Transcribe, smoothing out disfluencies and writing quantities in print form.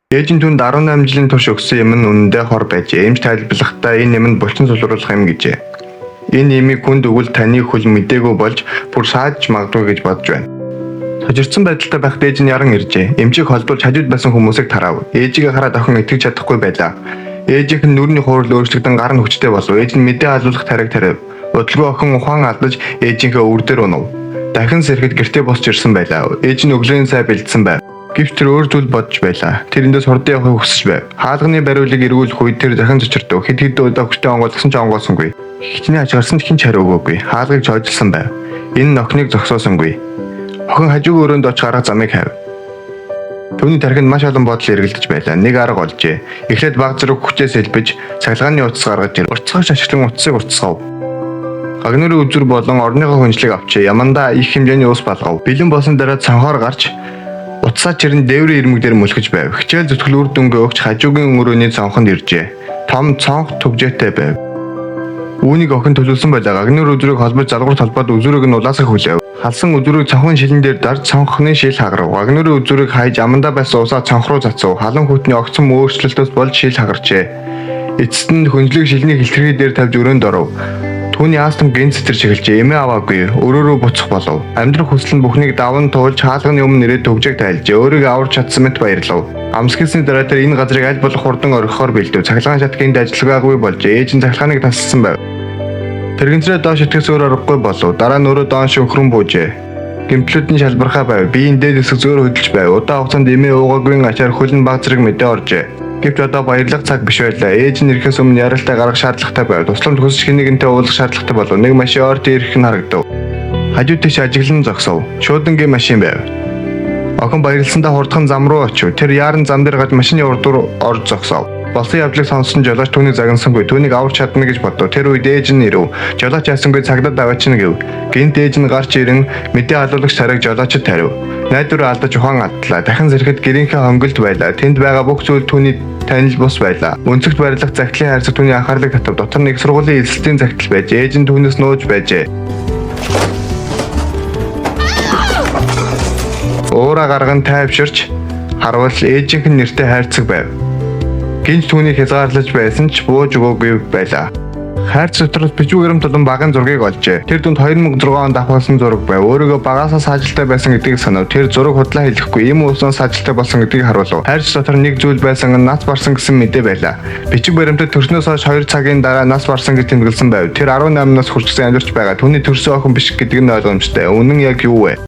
Ээж нь түүнд 18 жилийн турш өгсөн юм нь үнэндээ хор байжээ. Эмч тайлбарлахдаа энэ юм нь булчин сулруулах юм гэжээ. Энэ имийг хүнд өгвөл таны хөл мдээгүй болж бүр саадж магадгүй гэж бодож байна. Хожирдсан байдалтай байхад ээж нь яран иржээ. Эмчийг холдуулж хажууд байсан хүмүүсийг тарав. Ээжигээ хараад охин итгэж чадахгүй байлаа. Ээжийнх нь нүрийн хуурал өөрчлөгдөн гар нь хүчтэй болов. Ээж нь мэдээ алуулах тариаг тариав. Удалгүй охин ухаан алдаж ээжийнхээ өвөр дээр унав. Дахин сэрэхэд гэртээ босч ирсэн байлаа. Ээж нь өглөөний цай бэлдсэн байв. Гэвч тэр өөр зүйл бодож байлаа. Тэр эндээс хурдан явахыг хүсэж байв. Хаалганы бариулыг эргүүлэх үед тэр захин цочирдов. Хэд хэдэн удаа хүчтэй онгойлгосон ч онгойлсонгүй. Хичнээн аж гарсан ч хэн ч хариу өгөөгүй. Хаалгыг чойжилсан байв. Энэ нохиныг зогсоосонгүй. Охин хажуугийн өрөөнд очих арга замыг хайв. Түүний тархинд маш олон бодол эргэлдэж байлаа. Нэг арга олжээ. Эхлээд баг зэрэг хүчээ сэлбэж, цахилгааны утас гаргаж ирэв. Уртасгагч ашиглан утсыг уртасгав. Гагнуурын үзүүр болон орныхоо хөнжлийг авчээ. Ямандаа их хэмжээний ус балгав. Бэлэн болсон дараа цонхоор гарч утсаа чирэн дээврийн ирмэг дээр мөлхөж байв. Хичээл зүтгэл үр дүнгээ өгч хажуугийн өрөөний цонхонд иржээ. Том цонх түгжээтэй байв. Үүнийг охин төлөвлөсөн байлаа. Гагнуур үзүүрийг холбож залгуур толбоод үзүүрийг нь улаасах хүлээв. Халсан үзүүрийг цонхын шилэн дээр дарж цонхны шил хагарав. Гагнуурын үзүүрийг хайж амандаа байсан усаа цонх руу цацав. Халуун хүйтний огцом өөрчлөлтөөс болж шил хагарчээ. Эцэст нь хөнжлийг шилний хэлтэрхий дээр тавьж өрөөнд оров. Түүний астм гэнэт сэтэрч эхэлжээ. Эмээ аваагүй. Өрөөрөө буцах болов. Амьдрах хүсэл нь бүхнийг даван туулж хаалганы өмнө ирээд түгжээг тайлжээ. Өөрийгөө аварч чадсан мэт баярлав. Амсгилсны дараа тэр энэ газрыг аль болох хурдан орхихоор бэлдэв. Цахилгаан шат гэнэт ажиллагаагүй болжээ. Ээж нь цахилгааныг тасалсан байв. Тэргэнцрээ доош итгэс өөр аргагүй болов. Дараа нь өөрөө доош өхрөн буужээ. Гэмтлүүд нь шалбархаа байв. Биеийн дээд хэсэг зөөр хөдөлж байв. Удаан хугацаанд эмээ уугаагүй ачаар хөл нь баг зэрэг мэдээ оржээ. Гэвч одоо баярлах цаг биш байлаа. Ээж нь ирэхээс өмнө яралтай гарах шаардлагатай байв. Тусламж хүсэж хэн нэгэнтэй уулзах шаардлагатай болов. Нэг машин ойрт ирэх нь харагдав. Хажуу тийш ажиглан зогсов. Шуудангийн машин байв. Охин баярлсандаа хурдхан зам руу очив. Тэр яаран зам дээр гарч машины урд руу орж зогсов. Болсон явдлыг сонссон жолооч түүнийг загнасангүй. Түүнийг аварч чадна гэж бодов. Тэр үед ээж нь ирэв. Жолооч яасангүй цагдаад аваачна гэв. Гэнэт ээж нь гарч ирэн мэдээ алуулагч тариаг жолоочид тариав. Найдвараа алдаж ухаан алдлаа. Дахин сэрэхэд гэрийнхээ хонголд байлаа. Тэнд байгаа бүх зүйл түүний танил бус байлаа. Өнцөгт барилах загтлын хайрцаг түүний анхаарлыг татав. Дотор нэг сургуулийн элсэлтийн загтал байж ээж нь түүнээс нууж байжээ. Уура гарган тайвширч харвал ээжийнх нь нэртэй хайрцаг байв. Гинж түүнийг хязгаарлаж байсан ч бууж өгөөгүй байлаа. Хайрцаг дотроос бичвэг өрөм тулан багын зургийг олжээ. Тэр дүнд 2006 онд авахсан зураг байв. Өөрийгөө багаасаа саажилтай байсан гэдгийг санав. Тэр зураг худлаа хэлэхгүй ийм уусаа саажилтай болсон гэдгийг харуулв. Хайрцаг дотор нэг зүйл байсан нь нас барсан гэсэн мэдээ байлаа. Бичиг баримтад төрснөөс хойш 2 цагийн дараа нас барсан гэж тэмдэглэсэн байв. Тэр 18 нас хүрчихсэн амьдарч байгаа. Түүний төрсөн охин биш гэдэг нь ойлгомжтой. Үнэн яг юу вэ?